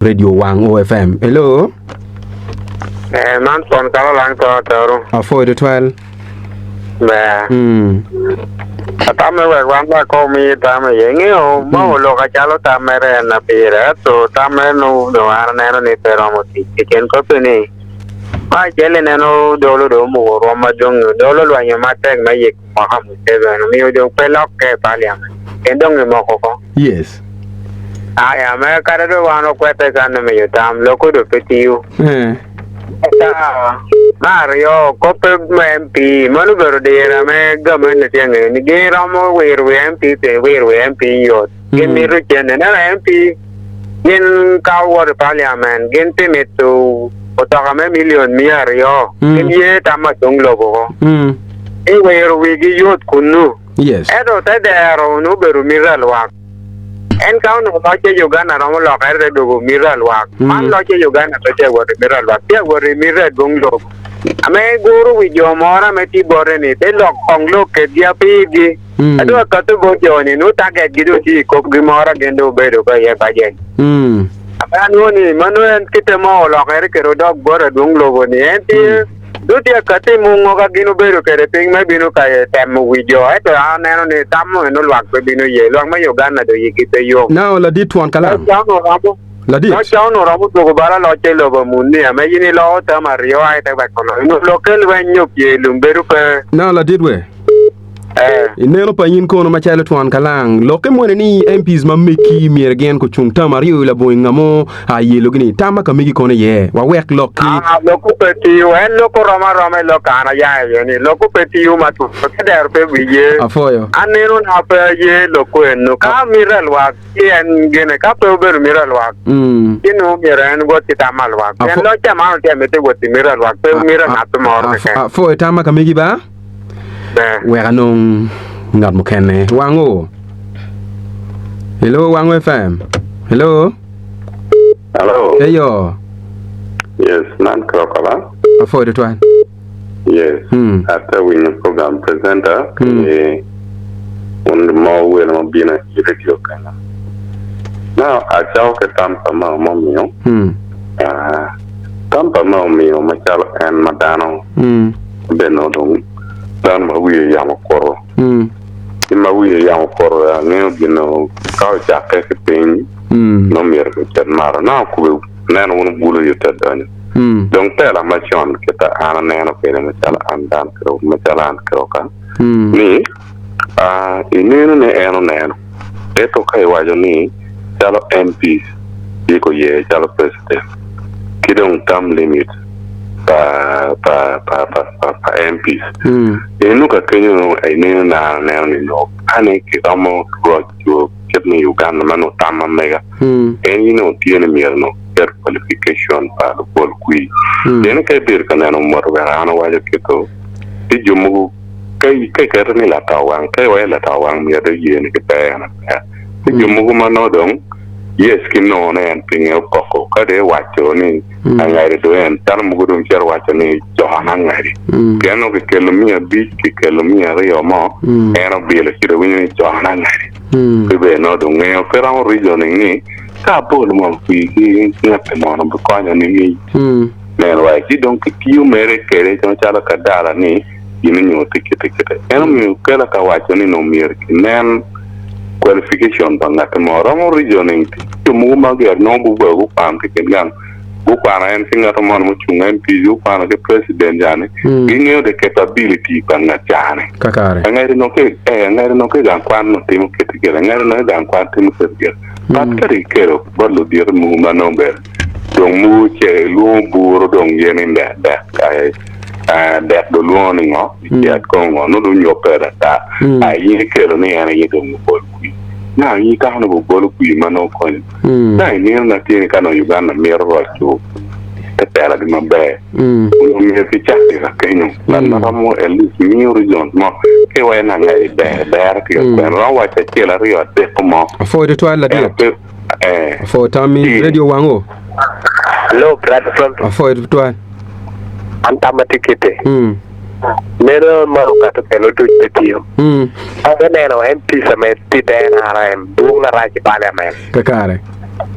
Radio Wang OFM. Hello. Eh, man pon kalo lang to atero. Apwoyo tutwal. Ber. Mm. Atame wek wan ba ko mi tam iye. Ingeyo, ma oloka calo tam mere en na pire, ento tam mere nongo dong an aneno ni pe romo tic. Keken kopi ni, ma acel ineno dolo dong omuko rwom madwong, dolo olwenyo matek me yiko mwaka Museveni, omiyo dong pe lokke i parliament, en dong emoko ko. Yes. Aya, me kadi dong wan wakwete kan me miyo tam, lokko dong pe tiyo. Eh. Ata, me aryo, koppe me MP, meno obedo dira me gamente tye ngeyo ni gin romo wiro wi MP pien wiro wi MP yot. Gin mito cente. Ineno MP gin ka owoto i parliament gin pi mito otoka me million miya aryo. Gin ye tam ma tung lobo ko. I wiro wigi yot kunnu. Yes. Ento te dero onongo obedo miti alwak. En ka onongo loc e Uganda romo lokere te dwogo miti alwak. Man loc e Uganda pe tye wot i miti alwak, tye wot i miti adwong lobo. Ame guro wi jo moro ame tye bote ni te lok kong lok kedgi apirgi. Adong akato bot jo ni nongo target gi dong tye i kopgi moro gin dong obedo ko iye budget. Ame anwongo ni mano en kite mo olokere kede odok bot adwong lobo ni en tye Dong tye akati i mungo ka gin obedo kwede piny me bino ka temo wi jo, ento an aneno ni tam mo eno lwak pe bino ye. Lwak me Uganda dong yigi pe yom. Now ladit twon kalam. Ladit. Loc ca onongo romo dwogo bala loc i lobo muni ame in iloko tam aryo aye te weko loc. Onongo lokke lweny nyo pye i lum bedo pe. Now ladit we. Eh. I neno pa in kono macalo twon kalang, lokke moni ni MPs ma megi myero gin kucung tam aryo labongo i nga mo a yelo gi ni tam ma ka megi kono iye wawek lok ki. Ah, lokku pe tiyo. En lokku rom aroma i lok an aya iye ni lokku pe tiyo ma twero te dero pe wiye. Apwoyo. Aneno na pe aye lokku eno. Ka miti alwak ci en gene, ka pe obedo miti alwak ci nongo myero en wot ki tam alwak. Pien loc ca man otye miti wot i miti alwak pe miti ngat moro keken. Apwoyo tam ma ka megi ba. Ber. Wek anong ngat mukene. Wango. Hello, Wango FM. Hello. Hello. Eyo. Yes, man Krokola. Apwoyo tutwal. Yes. Mm. Ate winyo program presenter Mm. ki un mo welo ma bino i radio kenyo. Now acako ki tam pa ma omiyo. Mm. Ah, tam pa ma omiyo macalo en ma dano Mm. bene nongo dong dano ma wiye yamo okuto. Mm. Ki ma wiye yamo okuto angeyo gin ka ocakke ki piny Mm. nongo myero ocit malo. Nongo akube aneno wun wubulu yo te donyo. Mm. Dong tela macon kita an aneno kwede macalo an dano kede macalo an kiroka Mm. ni ah, ineno ni en oneno ento ka iwaco ni calo MPs tye ko ye calo president ki dong term limit pa pa pa pa pa pa MPs Mm. eno ka kenyo nongo ineno ni an aneno ni nongo kani kiromo roco kit me Uganda ma nongo tam ma mega Mm. en in nongo tye ni myero nongo ket qualification pa lupol kwir Mm. pien ka ibedo ka neno mot wek an awaco kito ci jo mogo ka ka iketo ni lato wang ka iwaco lato wang myero dong iye ni kipe en apeya ci jo mogo ma nongo dong yes ki nongo ni en pinge opoko ka dong iwaco ni Mm. angadi dong en calo mogo dong cito waco ni con angadi Mm. pien nongo kikelo miya abic kikelo miya aryo mo Mm. en obilo ci dong winyo ni con angadi Mm. pe bene nongo dong ngeyo pe romo reasoning ni ka abolo ngom kwir ki ngette mono bikonyo ni Mm. neno wa ci dong kitiyo mere kede calo ka dala ni gin onyo tye kite kite en omiyo kela ka waco ni nongo myero kinen qualification pa ngatti mo romo reasoning tye jo mogo ma gire nongo gubedo gukwano ki kin gang gukwano en ki ngato moni mucung MP gukwano ki president yani Mm. gingeyo the capability pa ngat cani Kakare. angeri nongo ki eh angeri nongo ki gang kwan nongo timo kite kite angeri nongo ki gang kwan timo kite kite but Mm. ka dong ikelo bot ludito mogo ma nongo bene dong mogo ce lwongo buru dong yen ni dek dek eh, eh, dek dong lwongo ni ngo icet kongo nongo dong nyobbe ata Mm. a in ikelo ni en aye dong obol kwir na in itamo ni obolo kwir ma nongo konyo Mm. na inino na tye ni ka nongo Uganda mito roco te telagi maber Mm. onongo myero kicak ki ka kenyo ngat ma romo at least miyo reasons mo ki iwaco ni angec ber ber tye ka kwena romo waco acel aryo adek mo Apwoyo tutwal ento ladit. pe eh Apwoyo tammi ci radio wango. Hello, Brad Francis. Apwoyo tutwal. An tamma tye kiti. Mm. Meno ma okato kelo duc pe tiyo. Mm. Ate neno MPs ame tye te NRM dwong arac i parliament. Kakare.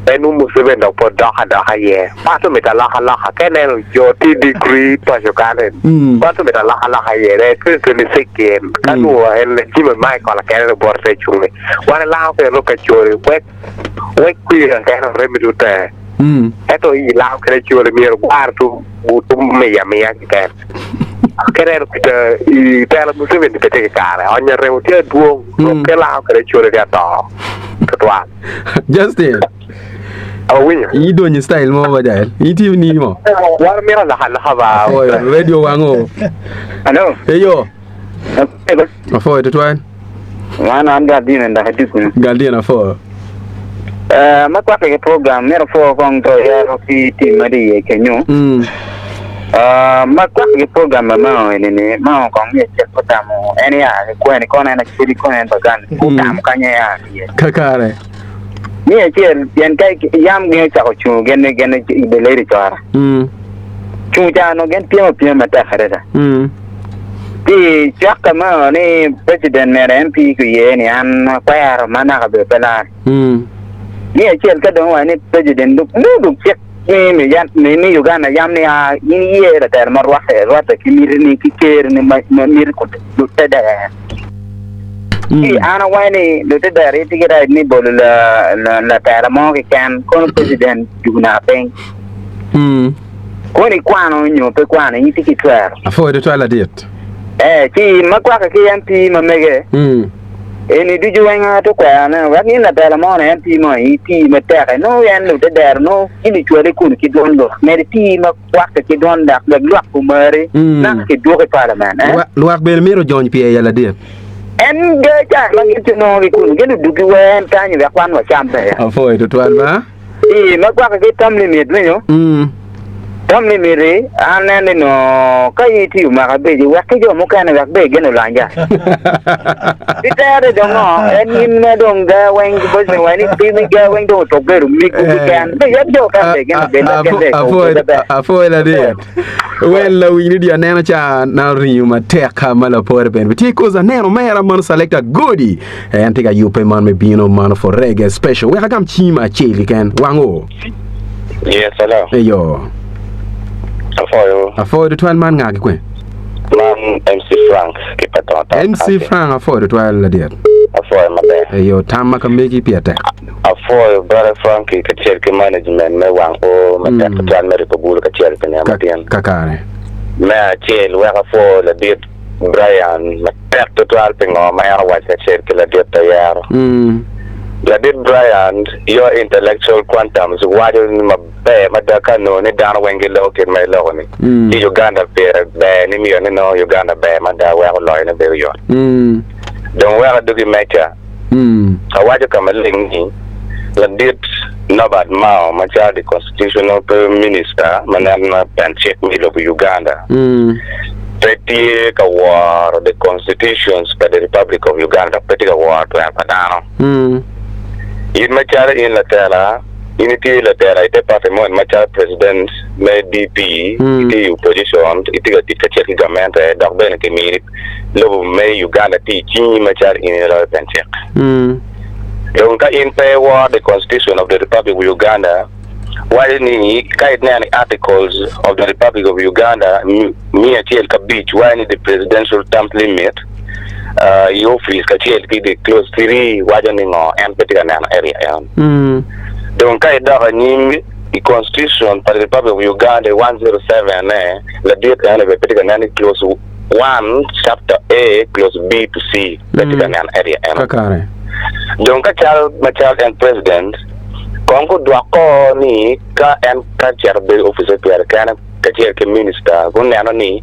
En nongo Museveni dok pud dok adoka iye. Pato mito alokaloka. Ka ineno jo tye degree paco kany ni, pato mito alokaloka iye. Ne 2026 gin ka nongo en Jimmy Michael kene ni bot te cungi. Wan ilango kede lok Acholi wek wek kwir kene oremi tute. Ento i lango kede Acholi myero gwar tu tu miya miya keken. Ka ineno kite i telo Museveni pe tye ki kare. Onya remo tye adwong. Lok ka ilango kede Acholi tye ato tutwal. Justin. Awinyo. In idonyo i style mo ba jael. In itye ni mo. Wan mito aloka aloka ba. Afoyo radio wango. Hello. Eyo. Afoyo tutwal. Wan an Galdino ndaka dukunu. Galdino afoyo. Eh, ma kwake ki program mito pwo kong to yero ki team ma di iye kenyo. Mm. Ah, ma kwake ki program ma mao eni ni mao kong ni cek otamo en ya ki kweni kono en aceli kono en baganda otamo kanya ya ki iye. Kakare. Me acel, pien ka yam gin ocako cungo gin ni gin i the lady cora. Mm. Cungo ca onongo gin pyem apyema matek adada. Mm. Ci cwak ka ma ni president mere MP ku ye ni an akwero ma naka bedo pe lar. Mm. Me acel ka dong owaco ni president dong nongo dong cik ni mi yan ni ni Uganda yam ni a in iye latelo ma rwatte rwatte ki miti ni ki ker ni ma ma miti ku te der. Ci an awaco ni lutedero gitye ki right me bolo latela mo keken kono president dwogo naka piny. Kono ikwano nyo pe kwano in itye ki twero. Apwoyo tutwal ladit. Ee, ci ma kwake ki MP ma mege eni ducu weng ato kwerone wek in latela mo ni MP mo iti matek nongo en lutedero nongo in icwali kunu ki dwon lwak med iti ma Gwakke ki dwon dok wek lwak gumari naka kidwoki i palament. Eh? Lwak bene myero ojony pye ya ladit. En ga ca ma gin kinongo ki kunu gin odugi wer en kanyo wek wan wacam pe. Apwoyo tutwal ba. Ii, ma gwakke ki tam limit winyo. Tam limit-ti, an aneno ni nongo ka in itiyo mwaka abic, wek ki jo mukene wek bed gin olanja. Pi tere dong ngo, en in ma dong ga weng boss me wai ni pimi ga weng dong otok bedo migu keken. Be yab jo ka be gin obed la gin be obed maber. Apwoyo ladit. Wel lawiny radio aneno ca na oringo matek ka ma lapore bene tye cause aneno mera mano selector Godi en tye ka yubbe man me bino mano for reggae special wek agam cim acel keken wango. Yes, hello. Eyo. Apwoyo. Apwoyo tutwal man nga ki kwe? Man MC Frank ki pa Tongo Town MC County. Frank apwoyo tutwal ladit. Apwoyo maber. Eyo tam ma ka megi pire tek. Apwoyo brother Frankie kacel ki management me wang o matek tutwal me ripo bulu kacel pi nino Ka, matin. kakare. Me acel wek apwo ladit Brian matek tutwal pi ngo ma en owaco kacel ki ladit Tayero. Ladit Brian, your intellectual quantums waco ni maber mada ka nongo ni dano weng giloko kit ma iloko ni ci Uganda pire ber ni myero ni nongo Uganda ber mada weko loyo ne bedo yot. Dong wek adwogi meca. Awaco ka maleng ni ladit Norbert Mao macalo the constitutional minister ma neno pen cik me lobo Uganda pe tye ka woro the constitutions pa the Republic of Uganda dok pe tye ka woro twero pa dano. In macalo in latela, in itye latela ite party moni macalo president me DP, itye i opposition, itye ka tic kacel ki gamente dok bene kimini lobo me Uganda tye i cingi macalo in iloyo pen cik. Dong ka in pe iworo the constitution of the Republic of Uganda, waco ni ka ineno i articles of the Republic of Uganda 105 waco ni the presidential term limit i office kacel ki the clause 3 waco ni ngo en pe tye ka neno area eno. Dong ka idok anyim i constitution pa the Republic of Uganda i 107 ne ladit eno bene pe tye ka neno i clause 1 chapter A clause B to C pe tye ka neno area eno. Kakare. Dong ka cal macalo en president kong gudwoko ni ka en ka cito bedo i office pyere kene kacel ki minister guneno ni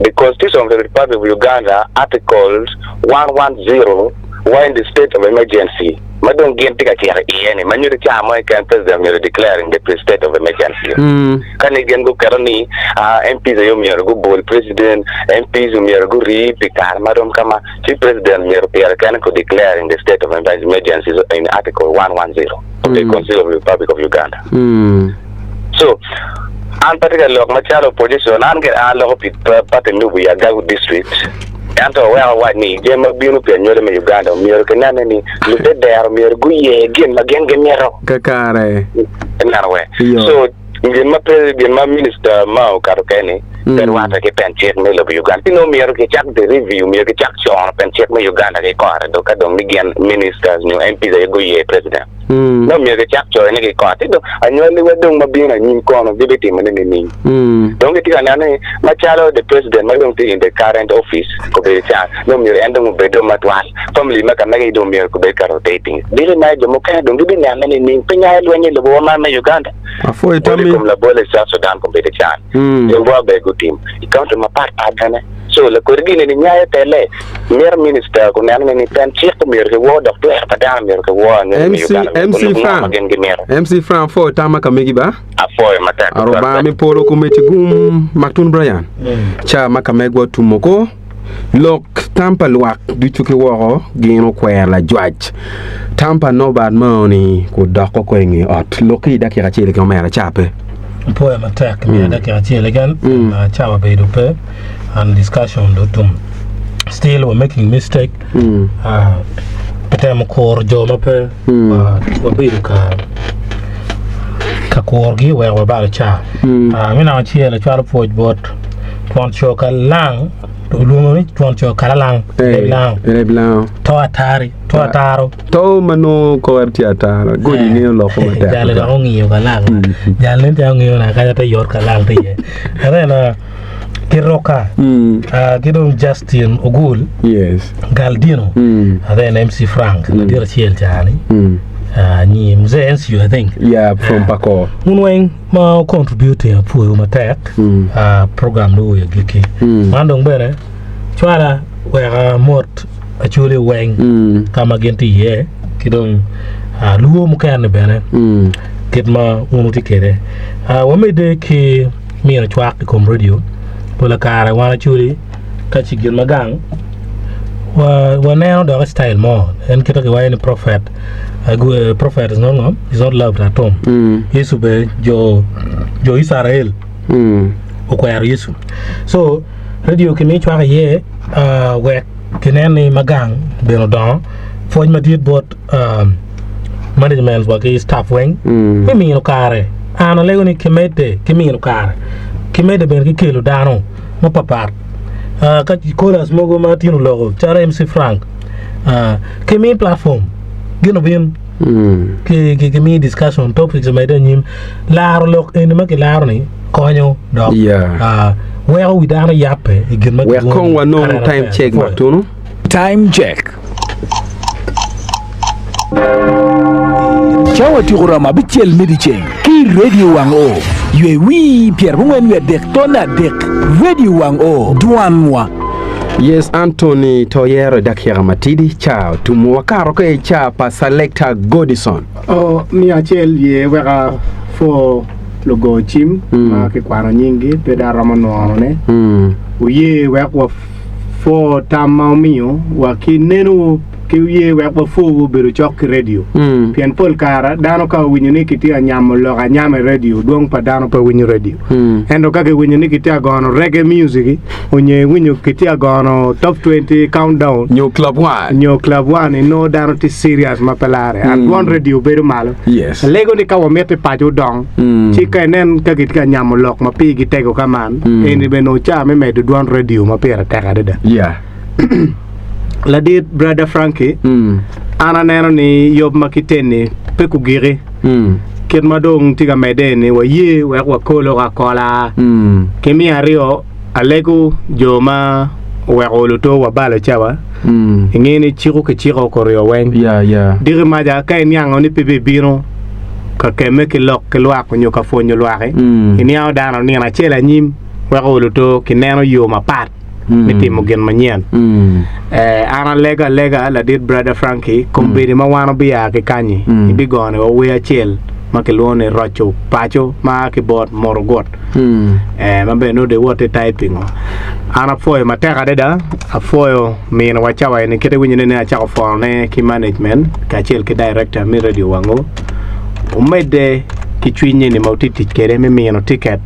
the constitution of the Republic of Uganda articles 110 wa in the state of emergency ma dong gin tye ka cito iye ni ma nyuto ca mo keken president myero declaring the state of emergency ka ni gin guketo ni MPs aye myero gubol president MPs myero gurii pi kare marom kama ci president myero pyere kene ku declaring the state of emergency in article 110 of the constitution of the Republic of Uganda. So, an pe atye ka lok macalo opposition, an gire an aloko pi party Nubu i Agagu district. Ento wek awac ni, jami ma bino pi anywali me Uganda omyero kinene ni lutedero myero guye gin ma gin gimito. Kakare. Ineno we? Iyo. So, gin ma pe, gin ma Minister Mao okato kene ni, pe rwatte ki pen cik me lobo Uganda. Ci nongo myero kicak the review, myero kicak cono pen cik me Uganda kikore dong ka dong ni gin Ministers nyo MPs aye guye President. Nongo myero kicak coyone ki kot. Ci dong anywaliwa dong ma bino anyim kono gibitimone nining? Dong gitye ka neno ni macalo the president ma dong tye in the current office obedo can, nongo myero en dong obed dong matwal. Family ma ka mege dong myero gubed ka rotating. Diki ma jo mukene dong gibinene nining? Pe nyayo lweny i lobowa man me Uganda. Apwoyo Bol i tammi. kom labol i South Sudan kombeddi can. Gin bene gutim i county mapat pat bene. So lakodi gini ni nyayo tele. Mito minister guneno ni pen cik omyero ki wor dok twero pa dano myero ki wor anywali me MC Uganda myero MC gulub ngo ma Frank gin gimito. MC Frank apwoyo tamma ka megi ba. Apwoyo matek tutwal Arubanga bene. me polo komiti gum Maktun Brian ca ma ka megwa otumo ko lok tam pa lwak ducu ki woko gin okwer lajwac tam pa Nobert Mao-ni kudoko ko i nge ot lokki i dakika acel keken omera ca pe. Apwoyo matek miya dakika acel keken cawa bedo pe and discussion dong otum still we making mistake pi temo kuro jo ma pe wabedo ka ka kurogi wek wabalo ca. Me namba acel acwalo pwoc bot twon co ka lang olwongo ni twon co kalalang leb lango Leb lango. to atari to ataro To ma nongo kore tye atara godi ngeyo loko matek. Jali dok ongiyo kalang jal nen calo ngiyo na kanya te yot kalang tye iye aneno ki Roka ki dong Justin Ogul Yes. Galdino and then MC Frank ladit acel ca ni nyi Mzee NCU I think Yeah, from Pako. Un weng ma contribute apwoyo matek program dong oyo agikki man dong bene cwala wek amot Acholi weng ka ma gin tye iye ki dong luo mukene bene kit ma wun wutye kwede. Wamedde ki mino cwak i kom redio pola kare wan Acholi ka ci gin ma gang waneno dok i citayil mo en kite kiwaco ni prophet prophet is not ngo is not loved at home Yecu bene jo Icrael okwero Yecu so redio kimiyo cwak iye wek kinen ni ma gang bene odongo pwoc madit bot management wa ki staff weng me mino kare an alego ni kimedde ki mino kare kimedde bene ki kelo dano mapapat ka callers mogo ma tino loko calo MC Frank kimi platform gin obin kimi discussion topics omedde anyim laro lok eni ma kilaro ni konyo dok weko wi dano yabbe i gin ma Wek kong wanong time check matunu. Time check. Cawa tuko romo abicel me dyeceng ki i redio wang oo. Ywe wii pyerabongwen wiye adek tonne adek Redio wang oo, dwanwa. Yes Anthony Toyero i dakika matidi ca otumo wakato ki i ca pa Selector Godison. Oh, miyo acel ye wek apwo lugo cim ma kikwano nyinggi pe dong aromo nworone. Wuye wek wapwo tam ma wumiyo wa ki nenowu ki wuye wek wapwowu obedo cok ki redio. Pien pol kare dano ka owinyo ni kitye ka nyamo lok anyama i redio, dwong pa dano pe winyo redio. Ento ka kiwinyo ni kitye ka gono reggae music onyo iwinyo kitye ka gono top 20 countdown Nyo Club One. nyo Club One inongo dano tye serious ma pe lare. And dwon redio bedo malo. Yes. Alego ni ka wamiti paco odong, ci ka inen ka gitye ka nyamo lok ma pigi tego ka man, eni bene onongo ca me medo dwon redio ma pire tek adada. Yeah. Ladit Brother Frankie, an aneno ni yub ma kiteni pe kugiki. Kit ma dong tye ka medde ni waye wek wakol akola. Ki me aryo, alego jo ma oweko olo to wabalo cawa. Inge ni ciko ki ciko koryo weng. Diki maca ka iniango ni pe bibino ka kemme ki lok ki lwak onyo ka pwonyo lwaki, iniango dano nino acel anyim weko olo to kineno yo mapat. me timo gin manyen. An alego alega ladit Brother Frankie, kombeddi ma wan obia ki kanyi, ibigone wa wer acel ma kilwongo ni Roco Paco ma a ki bot Murugut, ma bene nongo dong iwot ki typing-o. An apwoyo matek adada, apwoyo minowa cawa eni kit iwinyo ni ne acako pwonone ki management kacel ki director me radio wango. Wumedde ki cwiny eni ma wutye tic kwede me mino ticket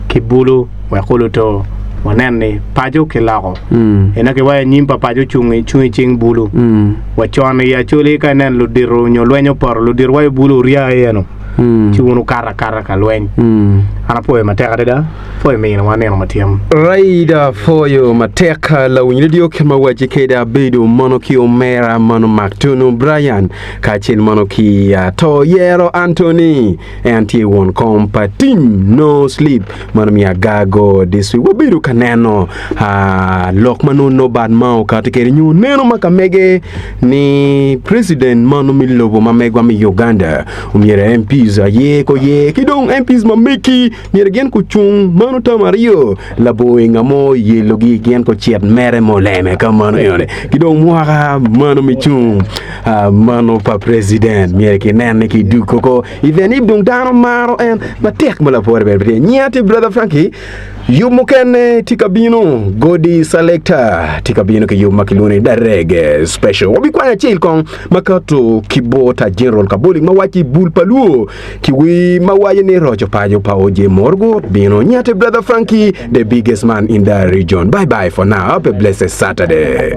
ki bulu wek oluto. Wanen ni paco kiloko. Ento ki waco anyim pa paco cung i cing bulu. Wa con i Acholi ka inen ludito nyo lweny opoto, ludito waco bulu orya eno ci wun wukato akata ka lweny. An apwoyo matek adada, apwoyo minowa nino matin. Raida apwoyo matek lawiny radio kit ma wacci kede abedo mono ki omera mono Maktunu Brian kacel mono ki to yero Anthony. En tye won kom pa Team No Sleep mano miyo Agago District. Wabedo ka neno lok ma nongo Norbert Mao okato kwede nyo neno ma ka mege ni president mano me lobo ma megwa me Uganda omyero MPs aye ko ye ki dong MPs ma megi myero gin kucung mano tam aryo labongo nga mo yelogi gin kucit mere muleme ka mano enoni ki dong mwaka mano me cung mano pa president myero kinen ni kidug koko even if dong dano maro en matek ma lapore bene pe tye. Nyinga tye brother Frankie yub mukene tye ka bino Godi Selector tye ka bino ki yub ma kilwongo ni The Reggae Special. Wabikwanyo acel kong ma kato ki bot General Kabolik ma wacci bul pa luo ki wer ma waco ni roco paco pa OJ Morgo bino. Nyinga tye brother Frankie the biggest man in the region. Bye bye for now. Have a blessed Saturday.